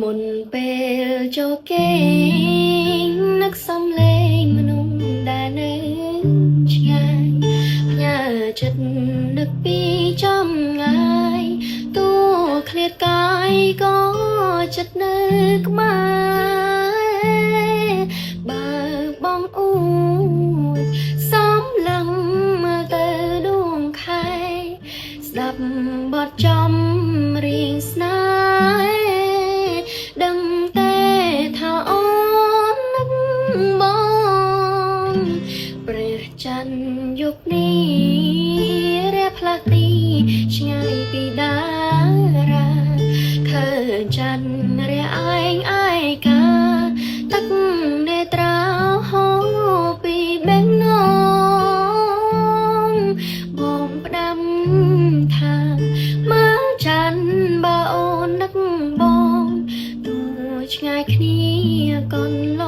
មុនពេលចូលគេងនឹកសំលេងមនុស្សដែលនៅឆ្ងាយផ្ញើចិត្តនឹកពីចំងាយតួឃ្លាតកាយក៏ចិត្តនៅក្បែរបើបងអួចសំឡឹងមើលទៅដួងខែស្ដាប់បទចំរៀងស្នេហ៍ដឹងតែថាអូននឹកបងព្រះច័ន្ទយប់នេះរះផ្លាស់ទីឆ្ងាយពីតារាឃើញច័ន្ទរះឯងឯកាទឹកនេត្រាហូរពីបេះនងបងផ្ដាំថាមើលច័ន្ទបើអូននឹកបងទោះឆ្ងាយគ្នាកន្ល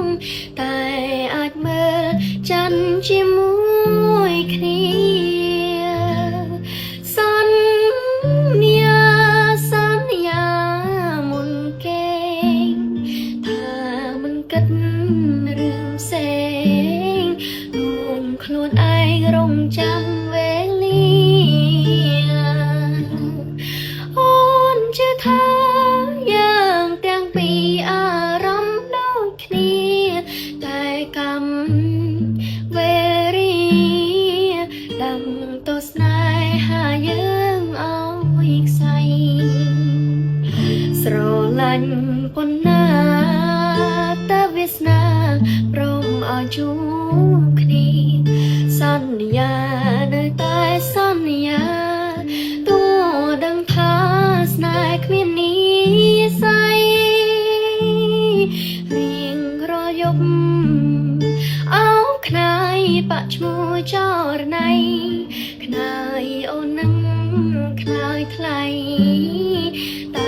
ងតែអាចមើលច័ន្ទជាមួយគ្នាសន្យាសន្យាមុនគេងថាមិនគិតរឿងផ្សេងលួងខ្លួនឯងរងចាំវេលាអូនជឿថាយើងទាំងពីរអារម្មណ៍ដូចគ្នាតែកម្មវេរាដាំទោះស្នេហាយើងឲ្យខ្សែស្រឡាញ់ប៉ុណ្ណាតើវាសនាព្រមឲ្យជួបគ្នាសន្យានៅតែសន្យាទោះដឹងថាស្នេហ៍គ្មាននិស័យរៀងរាល់យប់អោបខ្នាយបាក់ឈ្មោះចរណៃខ្នាយអូននឹងខ្លាយថ្លៃតែ